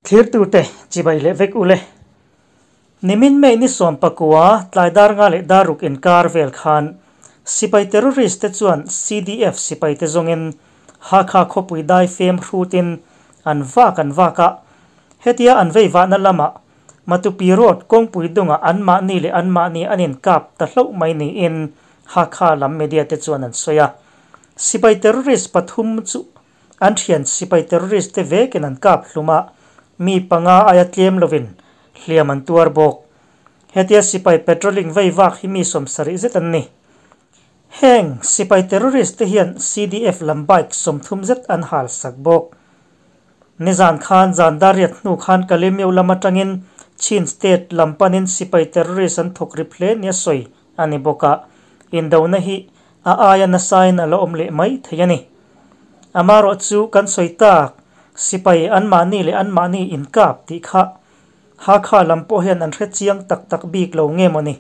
Thlirtute chibai leh vek ule. Nimin May ni 19 tlai dar nga leh dar ruk inkar vel khan sipai terrorist te chuan CDF sipai te zawngin Hakha khawpui dai fem hrutin an vak an vak a. Hetia an vei vahna lamah Matupi Road kawngpui dungah anmahni leh anmahni an inkap ta hlauh mai niin Hakha lam media te chuan an sawi a. Sipai terrorist pathum chu An thian sipai terrorist te vekin an kap hlum a, mi panga aia tlem lovin hliam an tuar bawk. Hetia sipai patrolling vei vak hi mi 70 zet an ni. Heng sipai terrorist te hian CDF lam bike 30 zet an hal sak bawk. Nizan khan zan dariat hnu khan Kalemyo lam atangin Chin State lam panin sipai terrorist an thawk rip hle nia sawi a ni bawk a, indona hi a aia nasain a la awm leh mai thei a ni. Amarawh chu kan sawi tak, sipai anmahni leh anmahni inkap tih kha Hakha lam pawh hian an hre chiang tak tak bik lo nge mawni.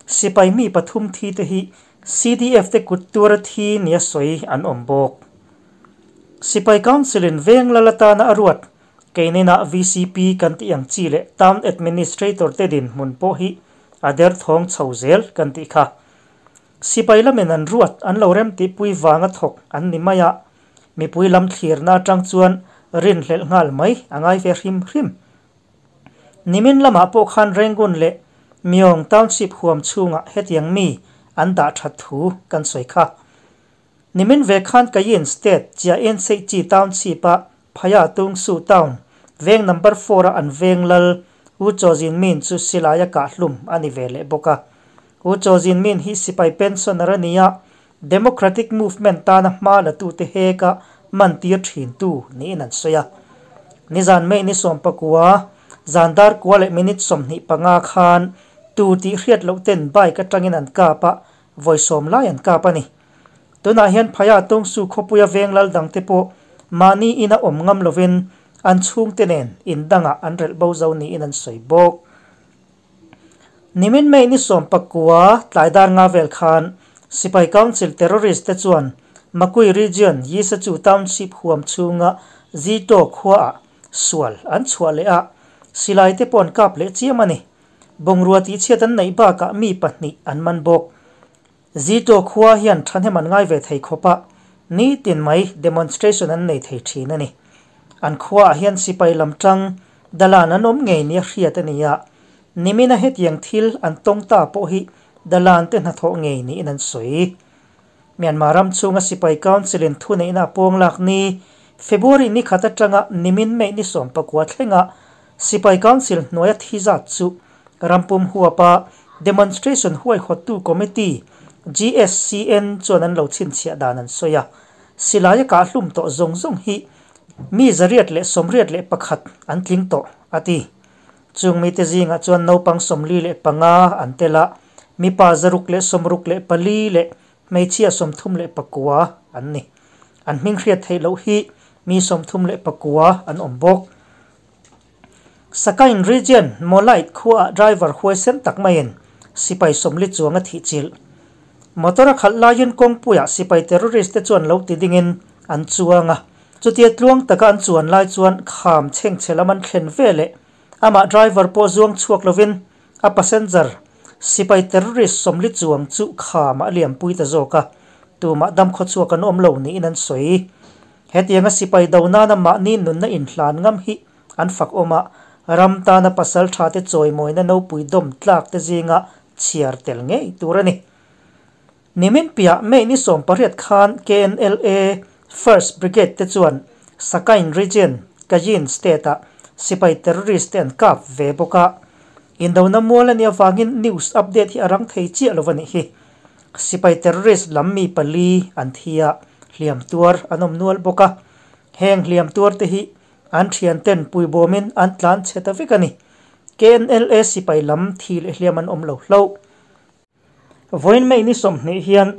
Sipai mi pathum thi te hi CDF te kut tura thi nia sawi an awm bawk. Sipai Council in veng lal atana a ruat keininah VCP kan tih ang chi leh Town Administrator te dinhmun pawh hi a derthawng chho zel kan tih kha. Sipai lamin an ruat an lo remtihpui vanga thawk an ni mai a, mipui lam thlirna atang chuan rinhlelh nghal mai a ngai ve hrim hrim. Nimin lamah pawh khan Rangoon leh Myong Township huam chhungah hetiang mi an dah that thu kan sawi kha. Nimin ve khan Kayin State Chiaenseihchi Township-a Phaya Tung Su Town veng number four-a an veng lal U Chaw Zin Min chu silaia kah hlum a ni ve leh bawk a. U Chaw Zin Min hi sipai pensioner a ni a, Democratic Movement tana hma latute heka man tir thintu niin an sawi a. Nizan May ni 19, zan dar kua leh minute 25 khan tu tih hriat loh ten bike atangin an kap a, vawi sawm lai an kap a ni. Tunah hian Phaya Tungsu khawpuia veng lal dangte pawh mahni ina awm ngam lovin an chhungte nen in dangah an relh bo zo niin an sawi bawk. Nimin May ni 19 tlai dar nga vel khan Sipai Council terrorist te chuan Makui Region Yisachu Township huam chhunga Zito khuaah sual an chhuah leh a, silai te pawh an kap leh chiam a ni. Bungrua tihchhiat an neih bakah mi pahnih an man bawk. Zito khua hian thahnem an ngai ve thei khawp a, nitin mai demonstration an nei thei thin a ni. An khuaah hian sipai lam tang dalan an awm ngei nia hriat a ni a, nimina hetiang thil an tawng ta pawh hi dalan te hnathawh ngei niin an sawi. Myanmar ram chhunga sipai council in thuneihna a pawng lak ni February ni khat atanga nimin May ni 19 thlenga sipai council hnuaia thi zat chu rampum huapa demonstration huaihawttu committee GSCN chuan an lo chhinchhiah dan an sawi a. Silaia kah hlum tawh zawng zawng hi mi 181 an tling tawh a ti. Chung mite zingah chuan naupang 45 an tel a, mipa 664 leh hmeichhia 39 an ni. An hming hriat theih loh hi mi 39 an awm bawk. Sakain Region Mawlite khuaah driver huaisen tak maiin sipai 40 chuang a thih chilh. Motor a khalh laiin kawngpuiah sipai terrorist te chuan lo ti dingin an chuang a. Chutia tluang taka an chuan lai chuan kham chhengchhe lam an thlen ve leh amah driver pawh zuang chhuak lovin a passenger sipai terrorist 40 chuang chu kham a liampui ta zawk a. Tumah dam khaw chhuak an awm lo niin an sawi. Hetianga sipai do nana mahni nunna inhlan ngam hi an fak awm a, ram tana pasal tha te chawimawina nopui dawm tlak te zinga chhiar tel ngei tur a ni. Nimin piah May ni 18 khan KNLA First Brigade te chuan Sakain Region, Kayin State-ah sipai terrorist te an kap ve bawk a. Indona mual a nih avangin news update hi a rang thei chiah lo a nih hi. Sipai terrorist lam mi pali an thi a, hliam tuar an awm nual bawk a. Heng hliam tuar te hi an thian ten puibawmin an tlan chhe ta vek a ni. KNLA sipai lam thi leh hliam an awm lo hlo. Vawiin May ni 20 hian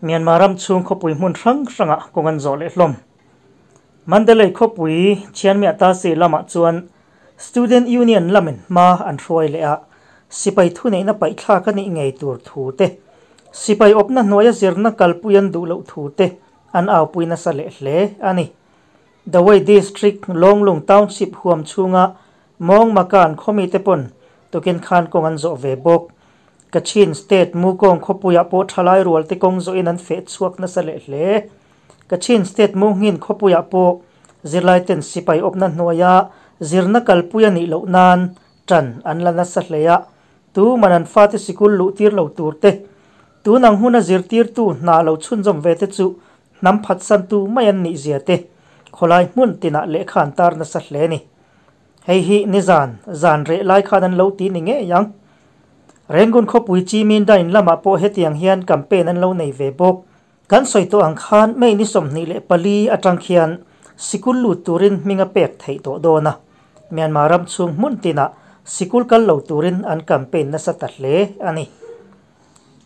Myanmar ram chhung khawpui hmun hrang hrangah kawng an zawh leh hlawm. Mandalay khawpui Chianmia ta si lamah chuan Student Union lamin hma an hruai leh a, sipai thuneihna paihthlak a nih ngei tur thu te, sipai awpna hnuaia zirna kalpui an duh loh thu te an aupui nasa leh hle a ni. Dawei District Lawnglung Township huam chhunga Mawng Makan khawmi te pawn tukin khan kawng an zawh ve bawk. Kachin State Mukawng khawpuiah pawh thalai rual te kawng zawhin an feh chhuak nasa leh hle. Kachin State Munghin khawpuiah pawh zirlai ten sipai awpna hnuaia zirna kalpui a nih loh nan tan an la nasa hle a, tu man an fate sikul luh tir lo tur te, tun ang huna zirtirtu hna lo chhunzawm ve te chu hnam phatsantu mai an nih zia te khawlai hmun tinah lehkha an tar nasa hle a ni. Hei hi nizan zan reh lai khan an lo ti ni ngei ang. Rangoon khawpui Chi Min Dain lamah pawh hetiang hian campaign an lo nei ve bawk. Kan sawi tawh ang khan May ni 24 atang khian sikul lut turin hming a pek theih tawh dawn a, Myanmar ram chhung hmun tinah sikul kal lo turin an campaign nasa ta hle a ni.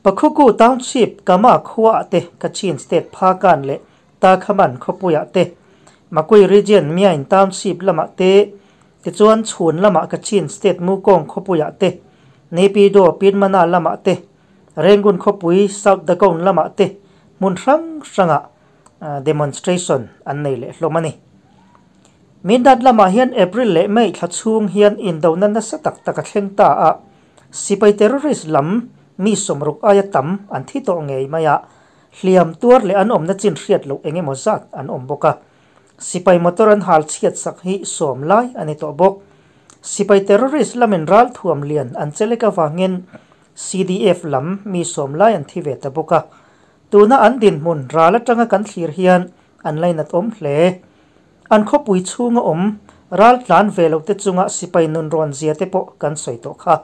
Pakhuku Township Kama khuaah te Kachin State Phakan leh Takhaman khawpuiah te, Makui Region Myain Township lamah te, tichuan chhun lamah Kachin State Mukawng khawpuiah te, Naypyidaw Pyinmana lamah te, Rangoon khawpui South Dagon lamah te hmun hrang hrangah demonstration an nei leh hlawm a ni. Mindat lamah hian April leh May thla chhung hian indona nasa tak tak a thleng ta a, sipai terrorist lam mi 60 aia tam an thi tawh ngei mai a, hliam tuar leh an awmna chin hriat loh eng emaw zat an awm bawk a. Sipai motor an hal chhiat sak hi 10 lai a ni tawh bawk. Sipai terrorist lamin ral thuam lian an chelek avangin CDF lam mi 10 lai an thi ve ta bawk a. Tuna an dinhmun ral atanga kan thlir hian an lainat awm hle. An khawpui chhunga awm ral tlan ve lo te chunga sipai nun rawn zia te pawh kan sawi tawh kha.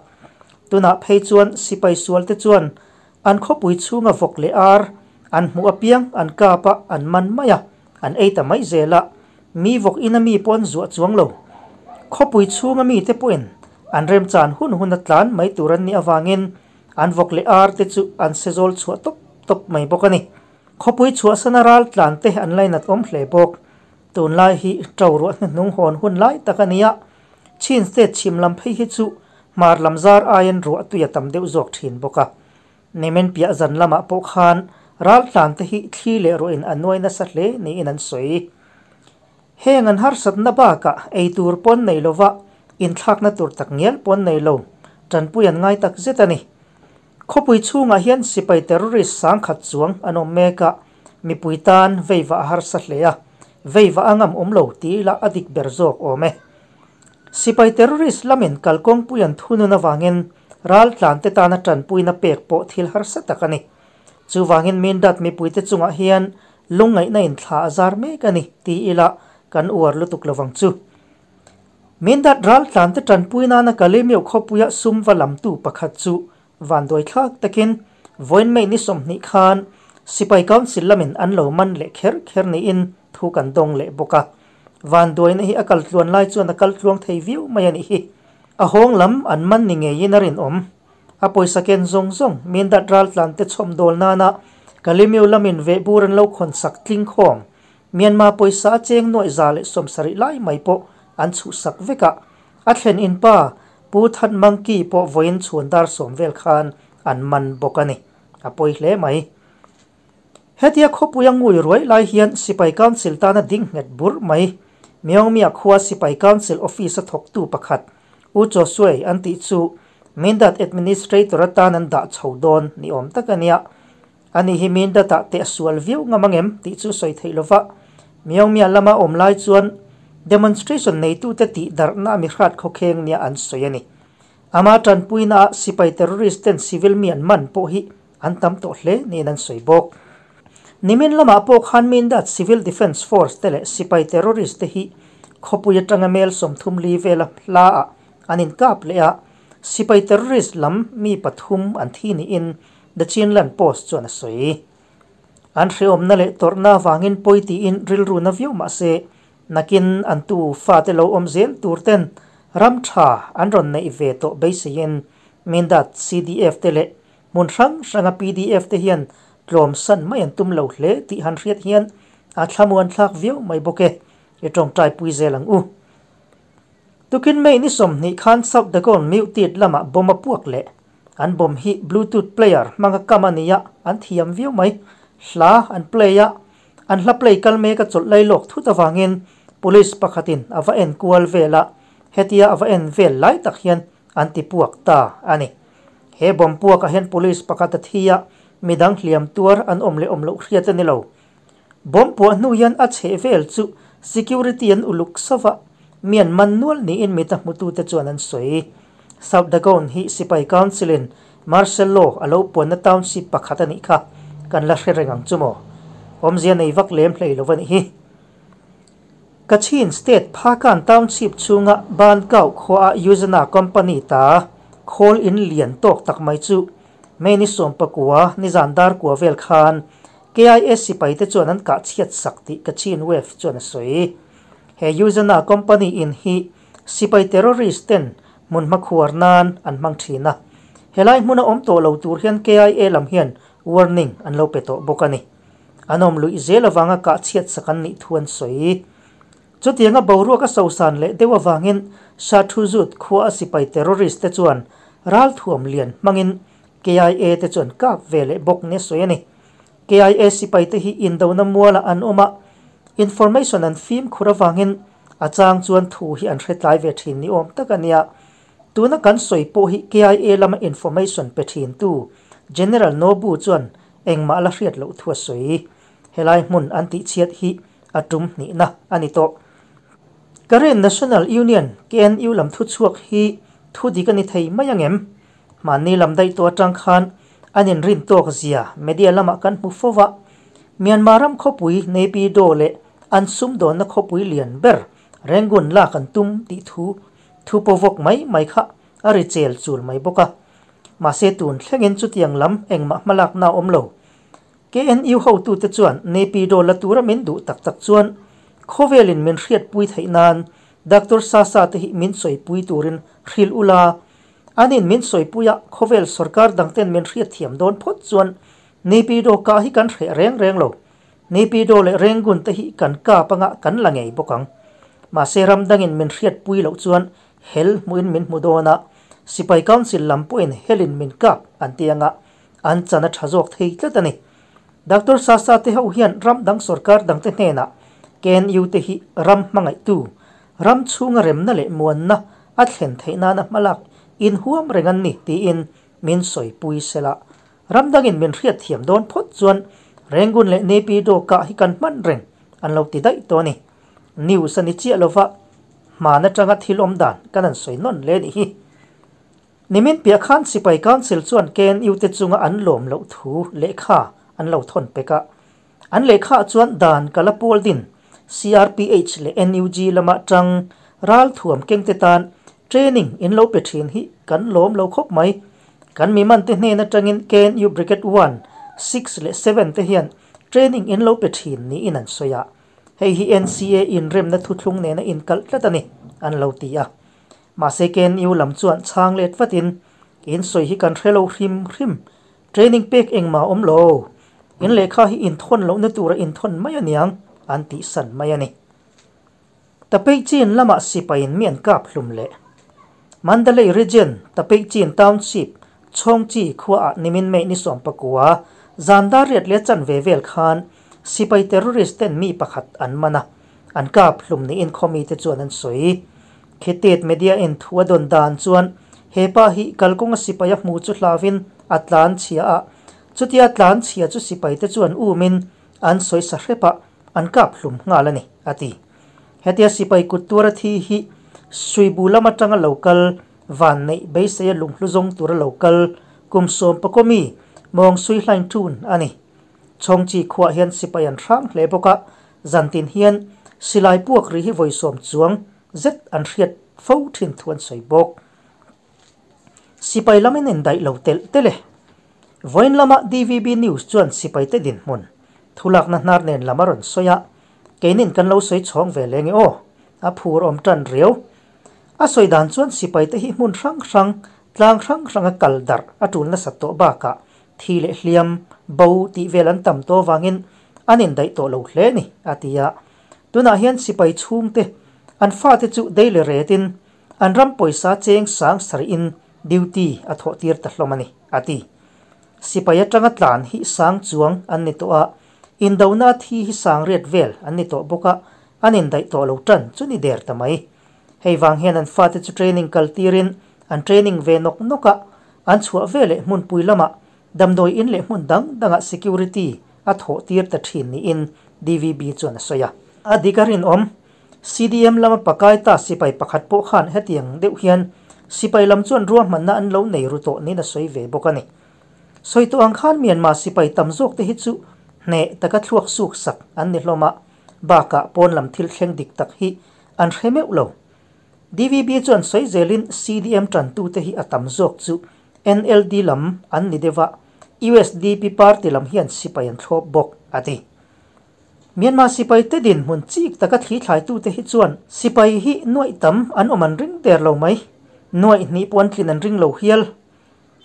Tuna phei chuan sipai sual te chuan an khawpui chhunga vawk leh ar an hmuh apiang an kapa an man mai a, an ei ta mai zela mi vawk ina mi pawh an zuah chuang lo. Khawpui chhunga mi te pawhin an remchan hun hun a tlan mai tur an nih avangin an vawk leh ar te chu an sezawl chhuah tawp tawp mai bawk a ni. Khawpui chhuahsana ral tlan te an lainat awm hle bawk. Tunlai hi to ruah hnuhnung hawn hun lai tak a ni a, Chin State chhim lam phei hi chu hmar lam zar aiin ruah tui a tam deuh zawk thin bawk a. Nimin piah zan lamah pawh khan ral tlan te hi thli leh ruahin a nuai nasa hle niin an sawi. Heng an harsatna bakah ei tur pawn nei lova inthlakna tur tak ngial pawn nei lo tanpui an ngai tak zet a ni. Khawpui chhungah hian sipai terrorist 10,000 chuang an awm mek a, mipui tan veiva a harsa hle a, veiva a ngam awm lo ti ila a dik ber zawk awm e. Sipai terrorist lamin kalkawngpui an thunun avangin ral tlan te tana tanpuina pek pawh thil harsa tak a ni. Chuwangin Mindat mipui te chungah hian lungngaihna in thla a zar mek a ni ti ila kan uar lutuk lovang chu. Mindat ral tlan te tanpuina na Kalemiu khawpuia sum va lamtu pakhat chu van doi thlak takin voin mei ni 20 khan sipai council lamin an lo man leh kher kher ni in thu kan dong leh bawk a. Van doi na hi akal tluan lai chuan akal tluang thei viau mai ani hi. A hawng lam an man ni ngeiin a rin awm. A pawisa ken zawng zawng Mindat ral tlan te chhawm dawl nana Kalemiu lamin ve bur an lo khawn sak tling khawm. Myanmar pawisa a cheng nuai za leh 70 lai mai pawh an chhuh sak vek a. A thlen in pa Pu That Mangki pawh vawiin chhuan dar 10 vel khan an man bawk a ni. A pawi hle mai. Hetia khawpui a ngui ruai lai hian sipai council tana ding nghet bur mai. Myaungmya khua sipai council office a thawktu pakhat U Chaw Suai an tih chu Mindat administrator atan an dah chho dawn ni awm tak a nia. Ani hi Mindatah te a sual viau ngam angem tih chu sawi theih lova. Myaungmya lama awm lai chuan demonstration neitu te tih darhna mi hrat khawkheng nia an sawi a ni. Ama tanpuina a sipai terrorist ten civil mi an man pawh hi an tam tawh hle niin an sawi bawk. Nimin lamah pawh khan Mindat Civil Defence Force te leh sipai terrorist te hi khawpui atanga mel 34 vela hla a an inkap leh a, sipai terrorist lam mi 3 an thi niin The Chinland Post chuan a sawi. An hreawmna leh tawrhna vangin pawi tiin rilru na viau mah se nakin an tu fa te lo awm zel tur ten ram tha an rawn neih ve tawh beiseiin Mindat CDF te leh hmun hrang hranga PDF te hian tlawm san mai an tum lo hle tih han hriat hian a thlamuan thlak viau mai bawk e. I tawngtai pui zel ang u. Tukin May ni 20 khan South Dagon Muted lama bomb a puak leh an bomb hi Bluetooth player hmanga kam a nia an thiam viau mai. Hla an play a, an hla play kal mek a chawlh lai lawk thut awangin Police pakhatin a va en kual vel a, hetia a va en vel lai tak hian an ti puak ta a ni. He bomb puakah hian police pakhat a thi a, midang hliam tuar an awm leh awm loh hriat a ni lo. Bomb puah hnu hian a chheh vel chu security an uluk sauh a, mi an man nual niin mit a hmutute chuan an sawi. South Dagon hi Sipai Council-in Martial Law a lo puanna township pakhat a nih kha kan la hre reng ang chu maw? Awmzia nei vak lem hlei lo a nih hi. Kachin State Phakan Township chhunga Ban Kau khuaah Yuzana Company ta khawl in lian tawk tak mai chu May ni 19 nizan dar kua vel khan KIA sipaite chuan an kah chhiat sak tih Kachin Wave chuan a sawi. He Yuzana Company in hi sipai terrorist ten hmun hmakhuar nan an hmang thin a. Helai hmuna awm tawh lo tur hian KIA lam hian warning an lo pe tawh bawk a ni. An awm luih zel avanga kah chhiat sak an nih thu an sawi. Chutianga boruak a sosan leh deuh avangin Shathuzut khua a sipai terrorist te chuan ralthuam lian hmangin KIA te chuan kap ve leh bawk nia sawi a ni. KIA sipai te hi indona mualah an awm a, information an fimkhur avangin a chang chuan thu hi an hretlai ve thin ni awm tak a nia. Tuna kan sawi pawh hi KIA lama information pe thin tu General Nobu chuan engmah la hriat loh thu a sawi. Helai hmun an tihchhiat hi a tum hnihna a ni tawh. Karen National Union, KNU, lam thuchhuak hi thu dik a ni thei mai ang em? Mahni lam daih tawh atang khan an inrin tawk zia media lamah kan hmu fo va. Myanmar ram khawpui Naypyidaw leh an sumdawnna khawpui lian ber Rangoon lak an tum tih thu thu pawvawk mai mai kha a ri chel chul mai bawk a. Mahse tun thlengin chutiang lam engmah hmalakna a awm lo. KNU hotute chuan Naypyidaw la tura min duh tak tak chuan khawvelin min hriatpui theih nan Doctor Sasa te hi min sawipui turin hrilh ula, anin min sawipui a, khawvel sorkar dangten min hriatthiam dawn phawt chuan Naypyidaw kah hi kan hreh reng reng lo. Naypyidaw leh Rangoon te hi kan kap anga kan la ngei bawk ang. Mahse ram dangin min hriatpui loh chuan hel hmuhin min hmu dawn a, Sipai Council lam pawhin helin min kap an ti anga an chan a tha zawk thei tlat a ni. Doctor Sasa te ho hian ram dang sorkar dangte hnenah KNU te hi ram hmangaihtu, ram chhunga remna leh muanna a thlen theih nana hmalak inhuam reng an ni tiin min sawipui sela. Ram dangin min hriatthiam dawn phawt chuan Rangoon leh Naypyidaw kah hi kan hman reng an lo ti daih tawh a ni. News a ni chiah lova, hman atanga thil awm dan kan han sawi nawn hle nih hi. Nimin piah khan Sipai Council chuan KNU te chunga an lawm loh thu lehkha an lo thawn pek a. An lehkhaah chuan dan kala pawl din CRPH leh NUG lama tang ralthuam kengte tan training in lo pe thin hi kan lawm lo khawp mai. Kan mimante hnen atangin KNU Brigade One, Six leh Seven te hian training in lo pe thin niin an sawi a. Hei hi NCA inremna thuthlung nena inkalh tlat a ni, an lo ti a. Mahse KNU lam chuan chhang let vatin, In sawi hi kan hre lo hrim hrim, training pek engmah a awm lo, in lehkha hi inthawn lohna tura inthawn mai a niang, an tihsan mai a ni. Tapeichin lamah sipaiin mi an kap hlum leh. Mandalay Region, Tapeichin Township, Chhawngchi khuaah nimin May ni 19 zan dar riat leh chanve vel khan sipai terrorist ten mi pakhat an man a, an kap hlum niin khawmite chuan an sawi. Khitet media in thu a dawn dan chuan he pa hi kalkawnga sipai a hmu chu hlauin a tlan chhia a, chutia tlan chhia chu sipaite chuan umin an sawi sa hrep a, an kap hlum nghal a ni, a ti. Hetia sipai kut tuara thi hi Suibu lam atanga lo kal, vanneih beiseia lunghlu zawng tura lo kal, kum 11 mi mawng sui hlain tun a ni. Chhawngchi khuaah hian sipai an hrang hle bawk a, zantin hian silai puak ri hi vawi 10 chuang zet an hriat fo thin thu an sawi bawk. Sipai lamin indaih lo telh telh e. Vawiin lama DVB News chuan sipaite dinhmun thulakna hnar nen lam a rawn sawi a, keinin kan lo sawi chhawng ve leng e aw, a phur awm tan riau. A sawi dan chuan sipaite hi hmun hrang hrang, tlang hrang hranga kal darh a tul nasat tawh bakah thi leh hliam, bo tih vel an tam tawh avangin an indaih tawh lo hle ni, a ti a. Tunah hian sipai chhungte an fate chu daily retin an ram pawisa cheng sang sarihin duty a thawh tir ta hlawm a ni, a ti. Sipai atanga tlan hi sang chuang an ni tawh a, indona thi hi sang riat vel an ni tawh bawk a, an indaih tawh lo tan chu ni der ta mai. Hei vang hian an fate chu training kal tirin an training ve nawk nawk a, an chhuah ve leh hmunpui lamah damdawi in leh hmun dang dangah security a thawh tir ta thin niin DVB chuan a sawi a. A dik a rinawm, CDM lama pakai ta sipai pakhat pawh khan hetiang deuh hian sipai lam chuan ruahmanna an lo nei ru tawh niin a sawi ve bawk a ni. Sawi tawh ang khan Myanmar sipai tam zawk te hi chu hneh taka thluak suk sak an ni hlawm a, bakah pawn lam thil thleng dik tak hi an hre meuh lo. DVB chuan sawi zelin CDM tantute hi a tam zawk chu NLD lam an ni deuh a, usdp party lam hian sipai an thlawp bawk, a ti. Myanmar sipai te dinhmun chik taka thli thlaitute hi chuan sipai hi nuaih tam an awm an ring der lo mai. Nuaih hnih pawh an tlin an ring lo hial.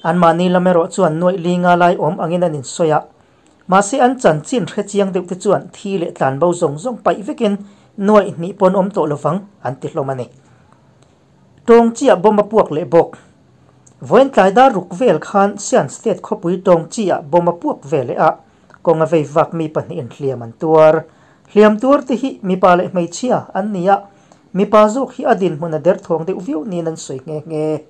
Anmahni lam erawh chuan nuaih li nga lai awm angin an insawi a. Mahse an chanchin hre chiang deuh te chuan thi leh tlanbo zawng zawng paih vekin nuaih hnih pawh an awm tawh lovang an ti hlawm a ni. Tawng chiah bomb a puak leh bawk. Vawiin tlai dar ruk vel khan Sian State khawpui tawng chiah bomb a puak ve leh a, kawng a vei vak mi pahnihin hliam an tuar. Hliam tuar te hi mipa leh hmeichhia an ni a, mipa zawk hi a dinhmun a derthawng deuh viau niin an sawi nghe nghe.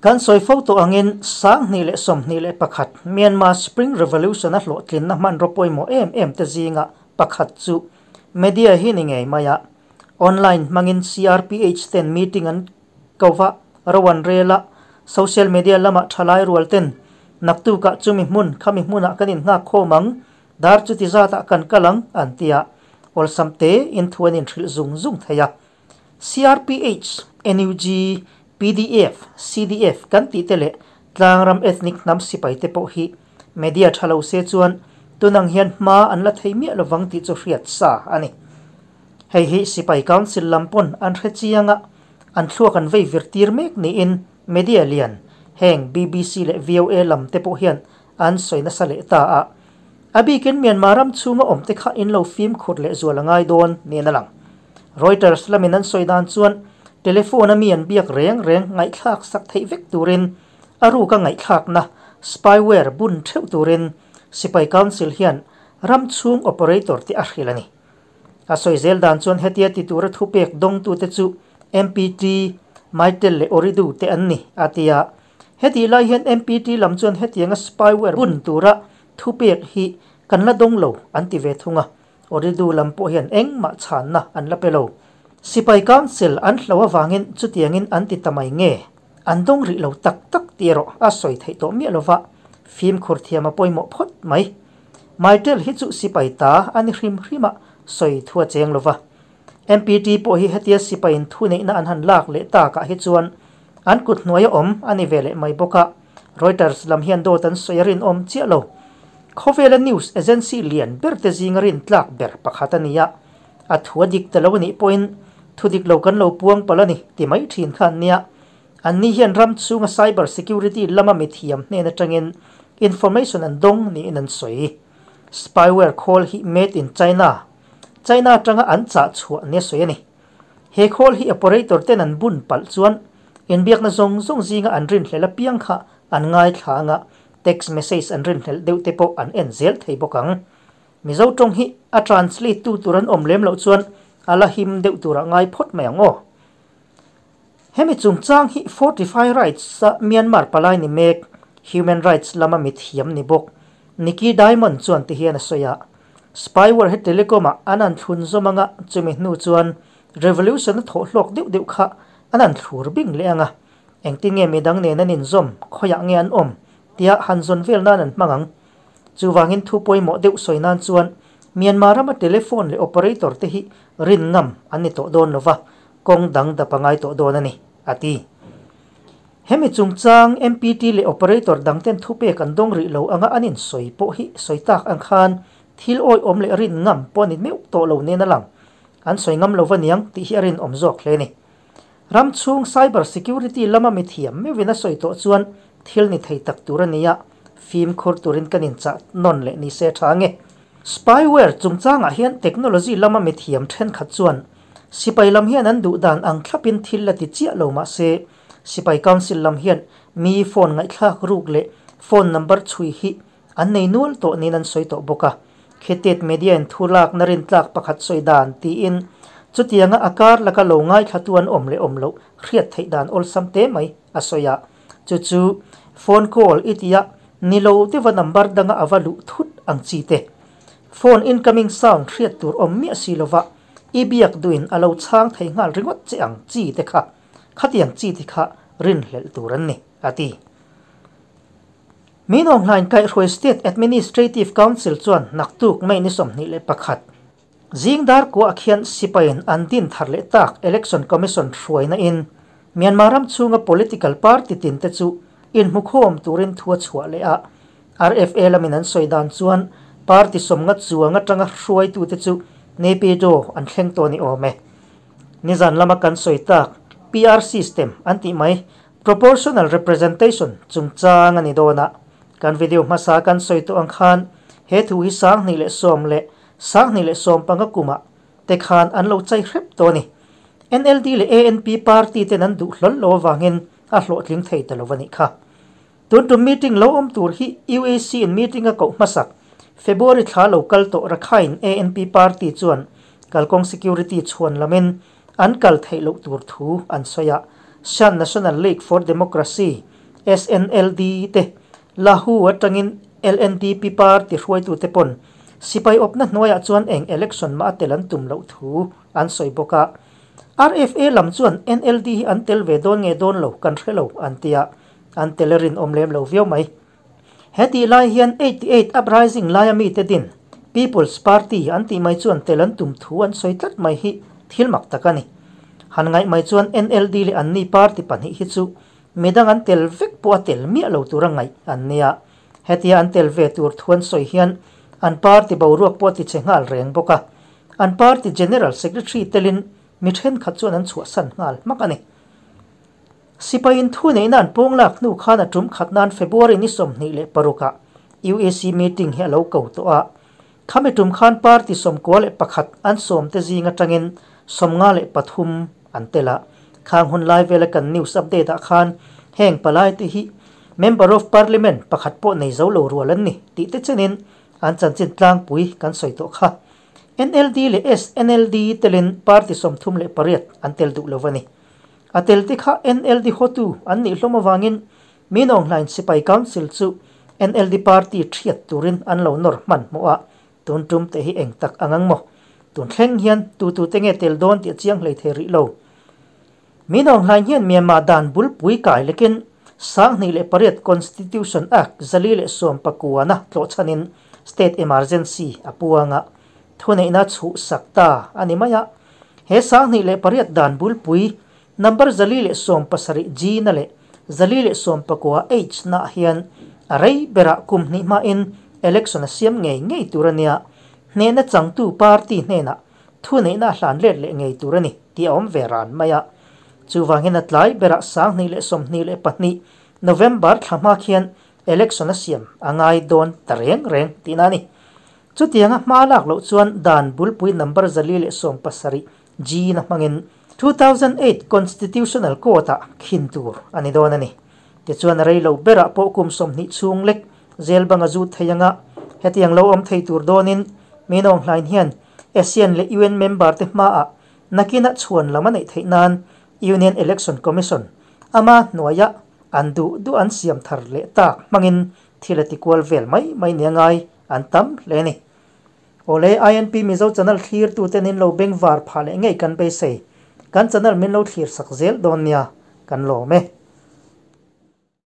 Kan sawi fo tawh angin 2021 Myanmar Spring Revolution a hlawhtlinna hmanraw pawimawh em em te zinga pakhat chu media hi ni ngei mai a. Online hmangin CRPH ten meeting an ko va, ro an rel a, social media lamah thalai rual ten naktukah chumi hmun khami hmunah kan innghak khawm ang, dar chuti zatah kan kal ang an ti a, awlsam te in thu an inhrilh zung zung thei a. CRPH, NUG, pdf, CDF kan tih te leh tlangram ethnic hnam sipai te pawh hi media tha lo se chuan tunang hian hma an la thei miah lovang tih chu hriat sa a ni. Hei hi sipai council lam pawn an hre chiang a, an thluak an vei vir tir mek niin media lian heng bbc leh VOA lam te pawh hian an sawi nasa leh ta a. A bikin Myanmar ram chhunga awm te kha in lo fimkhur leh zual a ngai dawn niin a lang. Reuters lamin an sawi dan chuan telephone a mi an biak reng reng ngaihthlak sak theih vek turin a ruka ngaihthlakna spyware bun theuh turin sipai council hian ram chhung operator te a hrilh a ni. A sawi zel dan chuan hetia ti tura thupek dawngtute chu MPT, Mytel leh Ooredoo te an ni, a ti a. Hetih lai hian MPT lam chuan hetianga spyware bun tura thupek hi kan la dawng lo an ti ve thung a. Ooredoo lam pawh hian engmah chhanna an la pe lo. Sipai Council an hlo avangin chutiangin an ti ta mai nge? An dawng rih lo tak tak tih erawh a sawi theih tawh miah lova, fimkhur thiam a pawimawh phawt mai. Mytel hi chu sipai ta a ni hrim hrim a sawi thu a cheng lova. MPT pawh hi hetia sipaiin thuneihna an han lak leh takah hi chuan an kut hnuai a awm a ni ve leh mai bawk a, Reuters lam hian dawt an sawi a rinawm chiah lo. Khawvela news agency lian ber te zinga rintlak ber pakhat a ni a, a thu a dik ta lo a nih pawhin thu dik lo kan lo puang palh a ni ti mai thin kha an nia. Anni hian ram chhunga cyber security lama mithiam hnen atangin information an dawng niin an sawi. Spyware khawl hi made in China, China atanga an chah chhuah nia sawi a ni. He khawl hi operator ten an bun palh chuan inbiakna zawng zawng zinga an rinhlelh apiang kha an ngaithla anga text message an rinhlelh deuh te pawh an en zel thei bawk ang. Mizo tawng hi a translate tu tur an awm lem loh chuan a la him deuh turah ngai phawt mai ang aw. Hemi chungchang hi Fortify Rights a Myanmar palai ni mek, human rights lama mithiam ni bawk Nikki Diamond chuan ti hian a sawi a, Spyware hi telecom ah an an thlun zawm anga chumi hnu chuan revolution a thawh hlawk deuh deuh kha an an thlur bing leh anga engtin nge midang nen an inzawm, khawiah nge an awm tia han zawn vel nan an hmang ang. Chuvangin thu pawimawh deuh sawi nan chuan Myanmar rama telephone leh operator te hi rin ngam an ni tawh dawn lova, kawng dang dap a ngai tawh dawn a ni, a ti. Hemi chungchang MPT leh operator dangten thupek an dawng rih lo anga an insawi pawh hi sawi tak ang khan thil awihawm leh rin ngam pawh a ni meuh tawh lo nen a lang. An sawi ngam lo va niang tih hi a rinawm zawk hle a ni. Ram chhung cyber security lama mithiam meuhin a sawi tawh chuan thil ni thei tak tur a ni a, fimkhur turin kan inchah nawn leh ni se tha nge. Spyware chungchangah hian technology lama mithiam thenkhat chuan sipai lam hian an duh dan ang thlapin thil la ti chiah lo mah se, sipai council lam hian mi phone ngaihthlak ruk leh phone number chhui hi an nei nual tawh niin an sawi tawh bawk a. Khitit media in thu lakna rintlak pakhat sawi dan tiin chutianga a kar laka lo ngaithlatu an awm leh awm loh hriat theih dan awlsam te mai a sawi a. Chu chu phone call i tia ni lo deuha number danga a va luh thut ang chi te. Phone incoming sound hriat tur awm miah si lova i biak duhin a lo chhang thei nghal ringawt che ang chi te kha khatiang chi te kha rinhlelh tur an ni, a ti. Min Aung kaihhruai State Administrative Council chuan naktuk May ni 21 zing dar kua khian sipaiin an din thar leh tak Election Commission hruaina in Myanmar ram chhunga political party tin te chu inhmukhawm turin thu a chhuah leh a. RFA lamin an sawi dan chuan party 50 chuang atanga hruaitute chu Naypyidaw an thleng tawh ni awm e. Nizan lama kan sawi tak PR system an tih mai Proportional representation chungchang a ni dawn a, kan video hmasa kan sawi tawh ang khan he thu hi 2010 leh 2015 kumah te khan an lo chai hrep tawh a ni. NLD leh ANP party ten an duh hlawl lo avangin a hlawhtling thei ta lo a nih kha. Tun tum meeting lo awm tur hi UAC in meeting a koh hmasak February thla lo kal tawh Rakhine ANP party chuan kalkawng security chhuan lamin an kal theih loh tur thu an sawi a, Shan National League for Democracy, SNLD, te Lahu atangin LNDP party hruaitute pawn sipai awpna hnuaiah chuan eng election mah a tel an tum loh thu an sawi bawk a. RFA lam chuan NLD hi an tel ve dawn nge dawn lo kan hre lo an ti a, an tel a rinawm lem lo viau mai. Hetih lai hian 88 Uprising laia mite din People's Party an tih mai chuan tel an tum thu an sawi tlat mai hi thil mak tak a ni. Han ngaih mai chuan NLD leh anni party pahnih hi chu midang an tel vek pawh a tel miah lo tura ngaih an nia. Hetia an tel ve tur thu an sawi hian an party boruak pawh a tichhe nghal reng bawk a. An party General Secretary telin mi thenkhat chuan an chhuahsan nghal hmak a ni. Sipaiin thuneihna an pawng lak hnu khan a tum khat nan February ni 26 ah UAC meeting hi a lo ko tawh a. Khami tum khan party 91 an sawmte zing atangin 53 an tel a. Khang hun lai vela kan news update ah khan heng palai te hi Member of Parliament pakhat pawh nei zo lo rual an ni tih te chenin an chanchin tlangpui kan sawi tawh kha. NLD leh SNLD telin party 38 an tel duh lo a ni. A tel te kha NLD hotu an nih hlawm avangin Min Aung Hlaing Sipai Council chu NLD party thiat turin an lo nawr hmanhmawh a, tun tum te hi eng tak ang ang maw? Tun thleng hian tu tu te nge tel dawn tih a chiang hlei thei rih lo. Min Aung Hlaing hian Myanmar dan bulpui kai lekin 2008 Constitution Act 419 na tlawhchhanin State Emergency a puang a, thuneihna chhuhsak ta a ni mai a. He 2008 dan bulpui number 417 G na leh 419 H na hian a rei berah kum hnih hmain election a siam ngei ngei tur a nia. Hnehna changtu party hnenah thuneihna a hlan let leh ngei tur a ni tih a awm ve ran mai a. Chuvangin a tlai berah 2022 November thla hma khian election a siam a ngai dawn ta reng reng tihna a ni. Chutianga hma lak loh chuan dan bulpui number 417 G na hmangin 2008 Constitutional Court-ah khin tur a ni dawn a ni. Tichuan a rei lo berah pawh kum 20 chhung lek zel banga zut thei anga hetiang lo awm thei tur dawnin Min Aung Hlaing hian ASEAN leh UN member te hmaah nakinah chhuan lam a neih theih nan Union Election Commission ama hnuaia an duh duh an siam thar leh tak hmangin thil a ti kual vel mai mai nia ngai an tam hle a ni. Awle INP Mizo channel thlir tuten in lo bengvar phah leh ngei kan beisei. Kan channel min lo thlir sak zel dawn nia kan lawm e.